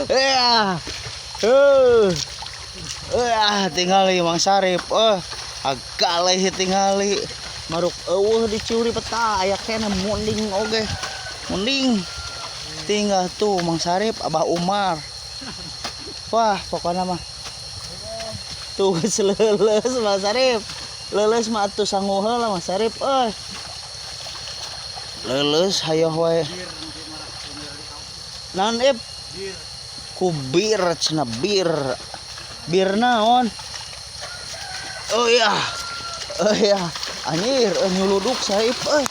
Ya. Heuh. Ah, tingali Mang Sarip. Eh, agaleh tingali. Maruk eueuh dicuri peta aya keneh munding oge. Munding. Tinggal tuh Mang Sarip, Abah Umar. Wah, pokoknya mah. Tuh geus leuleus Mang Sarip. Leuleus mah atuh sangu heula Mang Sarip euy. Leuleus hayoh we. Naon, Ip? Ku bir cenah, bir. Bir naon? Oh iya. Oh iya. Anjir, nyuluduk Sarip euy.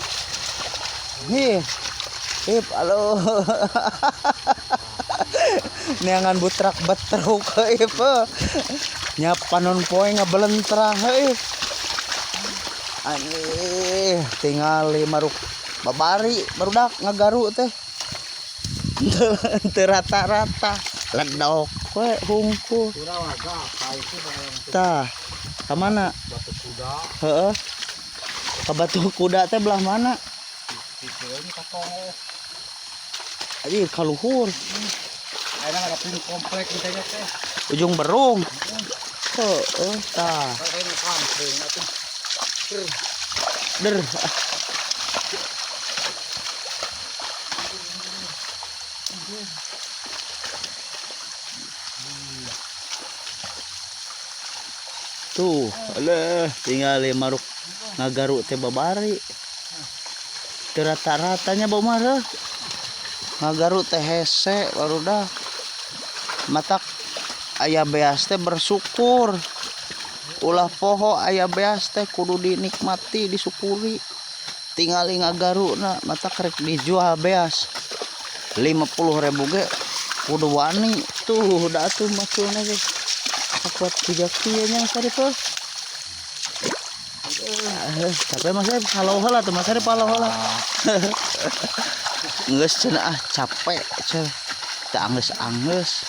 Nih. Ip, halo. Neangan butrak betruk Ip. Nya panon poe ngabelentrah Ip. Anjir, tingali maruk babari barudak ngagaru teh. Teu rata-rata. Ledok we hungkul. Tah, ka mana? Batu Kuda. Heeh. Ka Batu Kuda teh belah mana? Ini. Anjir, ka luhur. Ayeuna ada pin komplek di teh teh. Ujung Berung. Heeh, tah. Kayak kampung atuh. Der. Tuh, alah, tingali maruk ngagaru teh babari. Teu rata-ratanya bau marah. Ngagaru teh hese barudak. Matak aya beas teh bersyukur. Ulah poho aya beas teh kudu dinikmati, disyukuri. Tingali ngagaruna matak rek dijual beas 50.000 ge kudu wani. Tuh, da atuh maculna ge. Kuat tiga kieu nya Mas Arif. Capek Mas Arif, halo heula tuh Mas Arif, halo heula. Geus cenah ah capek cenah. Teu anggeus-anggeus.